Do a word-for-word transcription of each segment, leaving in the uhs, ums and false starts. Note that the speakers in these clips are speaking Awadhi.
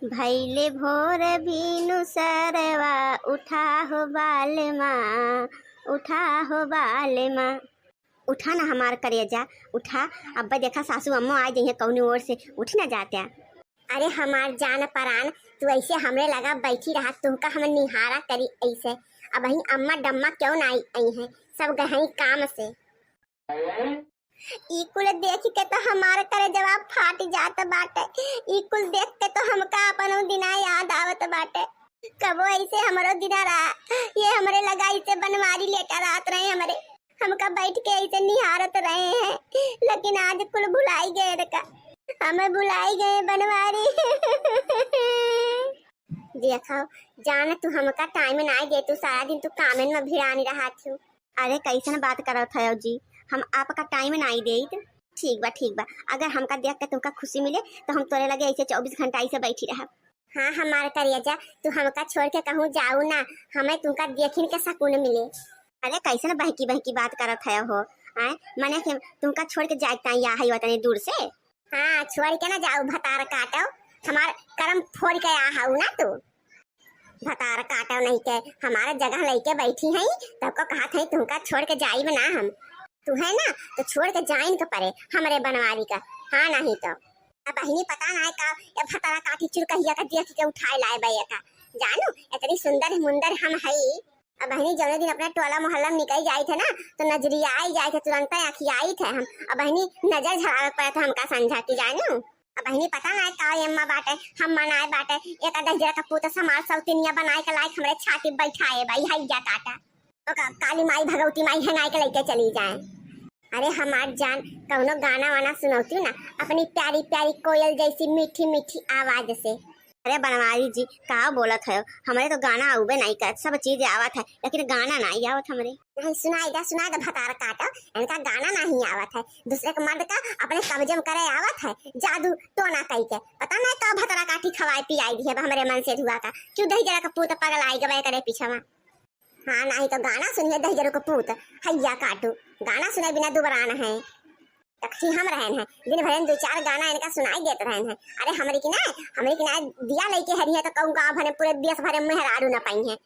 भैले भोर भीनु सरवा, उठा हो बालमा, उठा हो बालमा। उठा ना हमार करेजा, उठा। अब्बे देखा सासू अम्मो आ जइहे कौनी ओर से, उठ ना जात्या। अरे हमार जान परान, तू ऐसे हमरे लगा बैठी रहा, तुहका हम निहारा करी ऐसे। अबहीं अम्मा डम्मा क्यों ना आई, आई हैं, सब गहई काम से। ई कुल देख के तो हमार करेजवा फाट जात बाटे। ई कुल देख के तो हमका अपनो दिना याद आवत बाटे। कबो ऐसे हमरो दिना रहा, ये हमरे लगा ऐसे बनवारी लेटा रहत रहे हमरे, हमका बैठ के ऐसे निहारत रहे हैं, लेकिन आज कुल भुलाई गए का, हमें भुलाई गए बनवारी। देखो जान, तू हमका टाइम नाई दे, तू सारा दिन तू कामेन में भिड़ानी रहत हो। अरे कैसन बात करत हयो जी, हम आपका टाइम नाई देत। ठीक बा, ठीक बा, अगर हमका देख के तुमका खुशी मिले तो हम तोरे लगे ऐसे चउबीस घंटा ऐसे बैठी रहब। हाँ हमार करेजा, तू हमका छोड़ के कहूँ जाऊ ना, हमें तुमका देखिन के सुकून मिले। अरे कैसन बहकी बहकी बात करत हयो हो, आय मने कि तुमका छोड़ के जाए ताई या है वतने दूर से। हाँ छोड़ के ना जाऊ भतार काटो, हमार करम फोड़ के आ हऊ ना तू। भतार काटो नहीं के हमारे जगह लइके बैठी हैं, तब को कहा थे तुमका छोड़ के जाइब ना हम। तू है ना तो छोड़ के जाइन के परे हमरे बनवारी का, हाँ नहीं तो। अब बहिनी पता ना है का ये भतारा काटी चुरकहिया का देख के उठाए लाए बे का। जानू इतनी सुंदर मुंदर हम हई। अब बहिनी जौने दिन अपने टोला मोहल्ला में निकल जाई थे ना तो नजरिया आई जाई थे, तुरंत आँखी आई थे हम। अब बहिनी नजर झड़ावे पड़े थे हमका संझा की जानू। अब बहिनी पता ना का ये अम्मा बाटे, हम मनाए बाटे, एक आध जरा का पूत समाज सौतिनिया बनाए के लायक हमरे छाती बैठाए बाई हैया काटा। ओका काली माई भगवती माई हेंगाई के लेके चली जाए। अरे हमार जान, कौनो गाना वाना सुनौती ना अपनी प्यारी प्यारी कोयल जैसी मीठी मीठी आवाज से। अरे बनवारी जी, का बोलत है? हमरे तो गाना आउबे नहीं करत, सब चीज आवत है, लेकिन गाना नहीं आवत हमरे। नहीं सुनाई दे, सुनाई दे भतार काटो, इनका गाना नहीं आवत है। दूसरे के मर्द का अपने कब्जे में करे आवत है, जादू टोना कई के। पता नहीं का भतारा काठी खवाए पियाई दी है हमरे मन से धुआ का। क्यों दही जरा का पूत पगल आई गए करे पीछे में। हाँ, नाही तो गाना सुनिए दहिजरू को पूत, हैया काटू। गाना सुने बिना दुबरान है। तखी हम रहन है, दिन भर में दो चार गाना इनका सुनाई देत रहन है। अरे हमरी की ना, हमरी की ना दिया लइके हरी है तो कहूँ गाँव भरे पूरे देश भरे मेहरारू ना पाई है।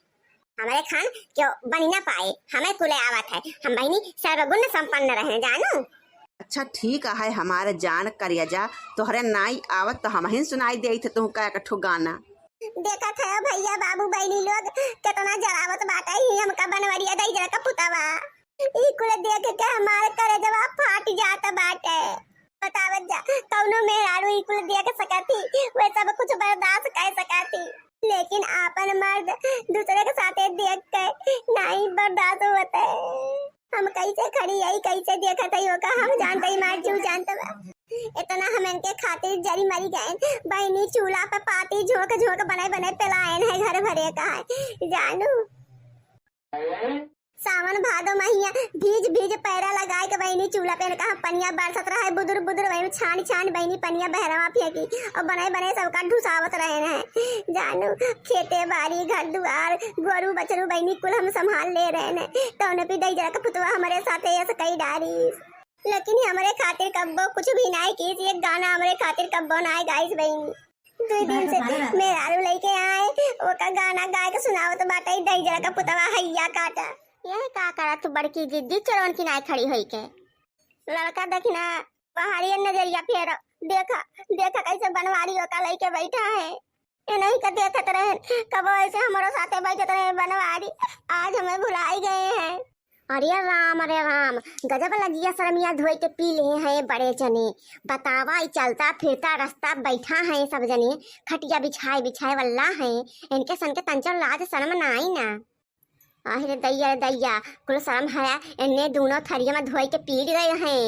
हमरे खान क्यों बनी ना पाए, हमें कुले आवत है। हम बहिनी सर्वगुण संपन्न रहन जानू। अच्छा ठीक है हमार जान करेजा, तोहरे नाई आवत तो हमहिन सुनाई देइत तुहका एक ठो गाना। देखत है भैया बाबू बहिनी लोग कितना जरावत बाटे ही हमका बनवरिया दहिजरा का पुतवा। ई कुल देख के हमार करेजवा फाट जात बाटे। बतावत जा, कौनो मेहरारू ई कुल देख सकत ही, वे सब कुछ बर्दाश्त कर सकत ही, लेकिन आपन मर्द दूसरे के साथे देख के नहीं बर्दाश्त होते। हम कैसे खड़ी आई, कैसे देखत है ओका, हम जानत ही मार जीव जानत बा। इतना हम इनके खातिर जरी मरी गए, बहिनी चूल्हा पे पाती झोंक झोंक बनाए बनाए पिलाएन है घर भरे का है जानू। सावन भादो महिया भीज भीज पैरा लगाए के बहिनी चूल्हा पे इनका हम पनिया बरसत रहे बुदुर बुदुर, वही में छान छान बहिनी पनिया बहरवा फेंकी और बनाए बनाए सबका ढुसावत रहे हैं जानू। खेते बाड़ी घर दुआर गोरू बछरू बहिनी कुल हम संभाल ले रहे हैं, तो उन्हें भी दहिजरा का पुतवा हमारे साथे ऐसे कई डारी। लेकिन ये हमरे खातिर कब्बो कुछ भी नाय कीस, ये गाना हमरे खातिर कब्बो नाय गाइस बहिनी। दो दिन से मेहरारू लेके आए, ओका गाना गाए के सुनावत बाटे, दहिजरा का पुतवा हैया काटा। यह का करत तू बड़की जिद्दी चोरवन की नाय खड़ी होई के? लड़का देखी ना, बाहरी नजरिया फेरो, देखा, देखा कैसे बनवारी ओका लेके बैठा है। इन्हीं का देखत रहे, कबो ऐसे हमरो साथे बैठत रहे बनवारी, आज हमें भुलाई गए हैं। अरे राम, अरे राम, गजब लजिया शर्मिया धोई के पी ले हैं बड़े जने। बतावा, ई चलता फिरता रास्ता बैठा है सब जने, खटिया बिछाए बिछाए वाला है, इनके सन के तंचो लाज शर्म ना आई ना। आहे रे दैया रे दैया, कुल शर्म हया, इन्ने दूनो थरिया में धोई के पी गए हैं।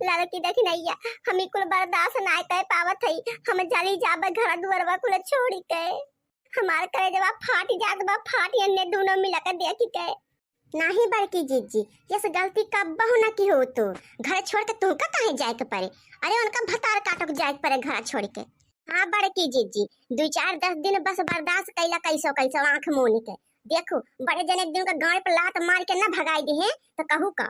लड़की देखी नैया, हम ई कुल बर्दाश्त ना कर पावत है, हम जली जाबे घर दुआरवा कुल छोड़ी के। हमार करेजवा फाट जात बा, फाट इन्ने दूनो मिला के देखी के। नाही बड़की जिज्जी, यस गलती कब्बहु ना की हो तू। घर छोड़ के तुमका काहे जाए के पड़े? अरे उनका भतार काटो के जाए के पड़े घर छोड़ के। हाँ बड़की जिज्जी, दो चार दस दिन बस बर्दाश्त कैला, कैसो कैसो आँख मून के। देखो, बड़े जने एक दिन का गाड़ पे लात मार के ना भगाई दे हैं, तो कहू का?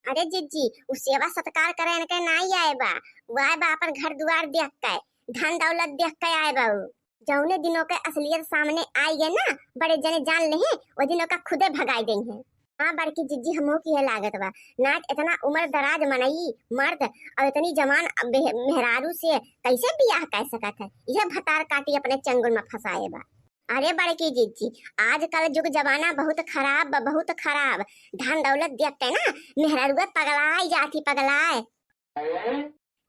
अरे जिज्जी, उ सेवा सत्कार करे इनके नाई आए बा, उ आए बा अपन घर दुआर देख के, धन दौलत देख के आए बा उ। जौने दिन ओके असलियत सामने आई गए ना, बड़े जने जान लेहे, वो दिन ओका खुदे भगाई देइहे। हाँ बड़की जिज्जी, हमहू की है लागत बा, नाच इतना उम्र दराज मनई मर्द और इतनी जवान बेह-, मेहरारू से कैसे बियाह कर सकत है? यह भतार काटी अपने चंगुल में फंसाए बा। अरे बड़की जिज्जी, आजकल जुग जमाना बहुत खराब बा, बहुत खराब। धन दौलत देख के ना मेहरारुआ पगलाए जाती, पगलाए।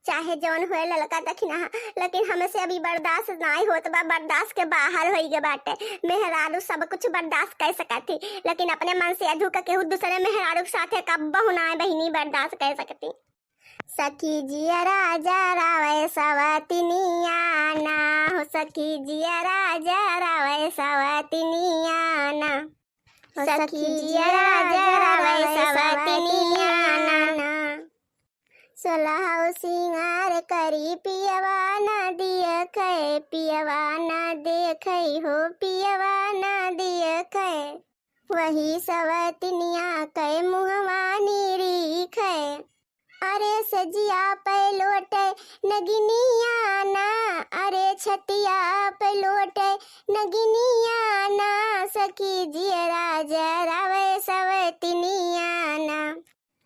चाहे जौन होए ललका दखिना, लेकिन हमसे अभी बर्दाश्त नाई होत बा, बर्दाश्त के बाहर होई गे बाटे। मेहरारू सब कुछ बर्दाश्त कर सकत ही, लेकिन अपने मन से अधू का केहू दूसरे मेहरारू के साथे कब्बहू नाई बहिनी बर्दाश्त कर सकती। सखी जियरा जरावे सवतिनिया ना, हो सखी जियरा जरावे सवतिनिया ना। सखी जियरा जरावे सवतिनिया ना। सोलह सिंगार करी पियवा ना दिए खे, पियवा ना देखे हो, पियवा ना दिए खे। वही सवतिनिया कै मुहवा नीरी खे। अरे सजिया पे लोटे नगिनिया ना, अरे छतिया पे लोटे नगिनिया ना, सखी जियरा जरावे सवतिनिया ना,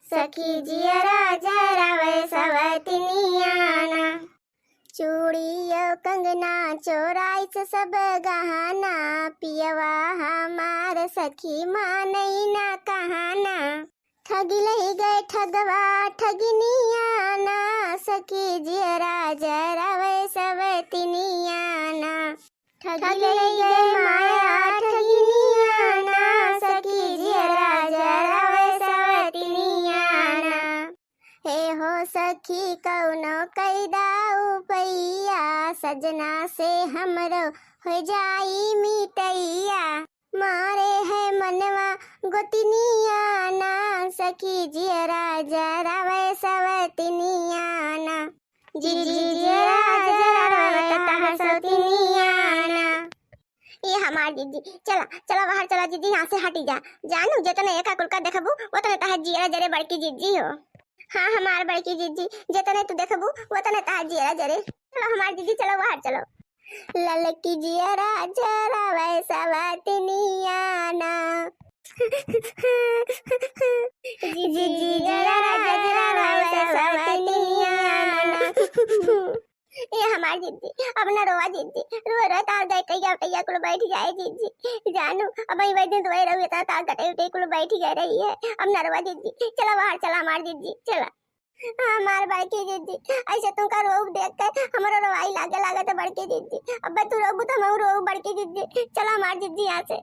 सखी जियरा जरावे सवतिनिया ना। चूड़ियो कंगना चोराइस सब गहना, पियवा हमार सखी मानई ना कहना। ठगी लई गए ठगवा ठगिनिया ना, सखी जियरा जरावे सवतिनिया ना। ठगी लई गए माया ठगिनिया ना, सखी जियरा जरावे सवतिनिया ना। हे हो सखी कौनो कैदा उपैया, सजना से हमरो हो जाई मिटैया। मारे है मनवा गोतिनिया ना, सखी जियरा जरावे सवतिनिया ना। जिज्जी जियरा जरावे तह सवतिनिया ना। ए हमार जिज्जी, चला, चला बाहर चला जिज्जी, यहाँ से हटी जा। जानू, जितने एका कुल का देखबू, उतने तहार जियरा जरे बड़की जिज्जी हो। हाँ हमार बड़की जिज्जी, जितने तू देखबू, उतने तहार जियरा जरे। चलो हमार जिज्जी, चलो बाहर चलो। ललकी जियरा जरावे सवतिनिया ना। जिज्जी जियरा जरावे सवतिनिया ना। ए हमार जिज्जी, अब ना रोवा जिज्जी, रोए रोए तार गटैया उटैया कुल बैठ जाए जिज्जी। जानू, अब ई वही दिन रोए रहू, इतना तार गटै उटै कुल बैठ गए रही है। अब ना रोवा जिज्जी, चला बाहर चला हमार जिज्जी, चला। हमार बड़की जिज्जी, ऐसे तुमका रोब देख के हमरो रोवाई लागे लागत है बड़की जिज्जी। अब तू रोबू तो हम रोब बड़की जिज्जी, चला हमार जिज्जी यहाँ से।